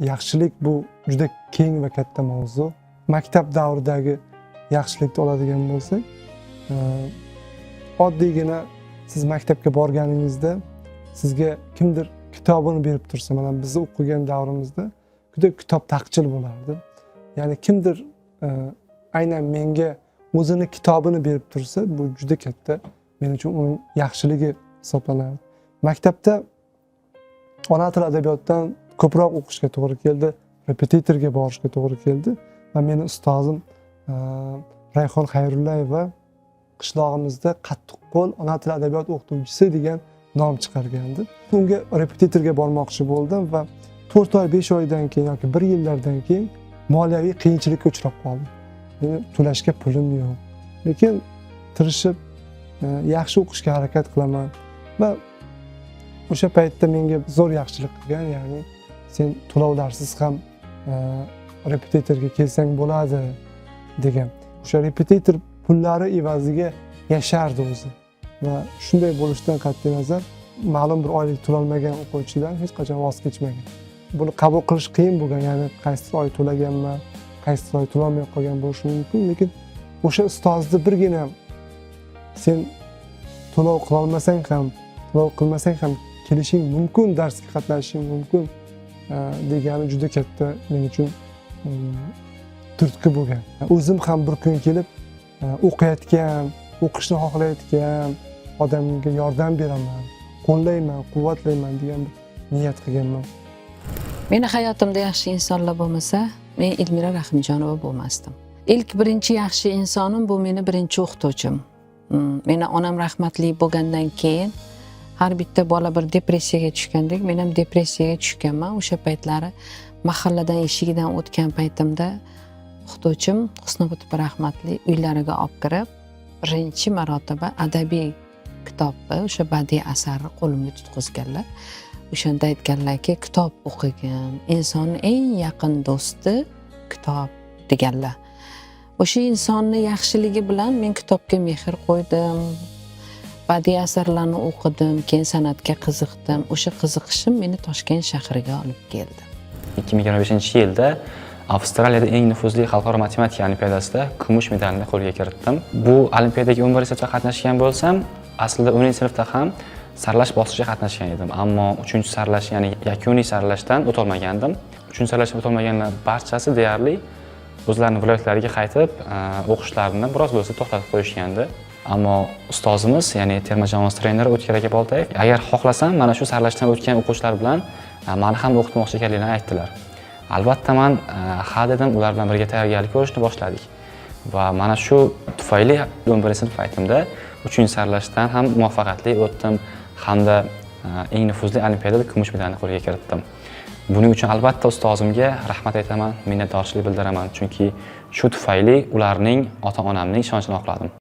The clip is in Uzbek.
Yaxshilik bu juda keng va katta mavzu. Maktab davridagi yaxshilikni oladigan bo'lsak, oddiygina siz maktabga borganingizda sizga kimdir kitobini berib tursa, mana bizni o'qigan davrimizda juda kitob taqchil bo'lardi. Ya'ni kimdir aynan menga o'zini kitobini berib tursa, bu juda katta men uchun uning yaxshiligi hisoblanardi. Maktabda ona tili adabiyotdan ko'proq o'qishga to'g'ri keldi, repetitorga borishga to'g'ri keldi va meni ustozim Rayhon Xayrullayeva qishlog'imizda qattiqqo'l ona tili adabiyot o'qituvchisi degan nom chiqargandi. Unga repetitorga bormoqchi bo'ldim va 4 oy, 5 oydan keyin yoki 1 yillardan keyin moliyaviy qiyinchilikka uchrab qoldim. Meni to'lashga pulim yo'q. Lekin tirishib, yaxshi o'qishga harakat qilaman va o'sha paytda menga zo'r yaxshilik qilgan, ya'ni sen to'lovlarsiz ham repetitorga kelsang bo'ladi degan. O'sha repetitor pullari evaziga yashardi o'zi. Va shunday bo'lishidan qat'iy nazar ma'lum bir oylik to'lolmagan o'quvchidan hech qachon voz kechmagan. Buni qabul qilish qiyin bo'lgan, ya'ni qaysidir oy to'laganman, qaysidir oy to'lolmay qolgan bo'lishi mumkin, lekin o'sha ustozni birgina sen to'lov qilolmasang ham, to'lov qilmasang ham kelishing mumkin, darsga qatnashishing mumkin degani juda katta men uchun turtki bo'lgan. O'zim ham bir kun kelib o'qiyotgan, o'qishni xohlayotgan odamga yordam beraman, qo'llayman, quvvatlayman degan bir niyat qilganman. Meni hayotimda yaxshi insonlar bo'lmasa, men Elmira Rahimjonova bo'lmasdim. Ilk birinchi yaxshi insonim bu meni birinchi o'qituvchim. Meni onam rahmatli bo'lgandan keyin har bitta bola bir depressiyaga tushgandek, men ham depressiyaga tushganman. O'sha paytlari mahalladan eshigidan o'tgan paytimda o'qituvchim Husnobod opa rahmatli uylariga olib kirib, birinchi marotaba adabiy kitobni, o'sha badiiy asarni qo'limga tutqizganlar. O'shanda aytganlarki, kitob o'qigin, insonni eng yaqin do'sti kitob deganlar. O'sha insonni yaxshiligi bilan men kitobga mehr qo'ydim, badiiy asarlarni o'qidim, keyin san'atga qiziqdim. O'sha qiziqishim meni Toshkent shahriga olib keldi. 2025-yilda Avstraliyada eng nufuzli xalqaro matematika olimpiadasida kumush medalni qo'lga kiritdim. Bu olimpiadaga 11 sinfda qatnashgan bo'lsam, aslida 10 sinfda ham saralash bosqichiga qatnashgan edim, ammo 3 saralash, ya'ni yakuniy saralashdan o'tolmagandim. 3 saralashdan o'tolmaganlar barchasi deyarli o'zlarini viloyatlariga qaytib, o'qishlarini biroz bo'lsa to'xtatib qo'yishgandi. Ammo ustozimiz, ya'ni terma jamoamiz treneri O'tkir aka Boltayev, agar xohlasam, mana shu saralashdan o'tgan o'quvchilar bilan mani ham o'qitmoqchi ekanligini aytdilar. Albatta man ha dedim, ular bilan birga tayyorgarlik ko'rishni boshladik va mana shu tufayli 11 sinf paytimda uchinchi saralashdan ham muvaffaqiyatli o'tdim hamda eng nufuzli olimpiadada kumush medalni qo'lga kiritdim. Buning uchun albatta ustozimga rahmat aytaman, minnatdorchilik bildiraman, chunki shu tufayli ularning, ota onamning ishonchini oqladim.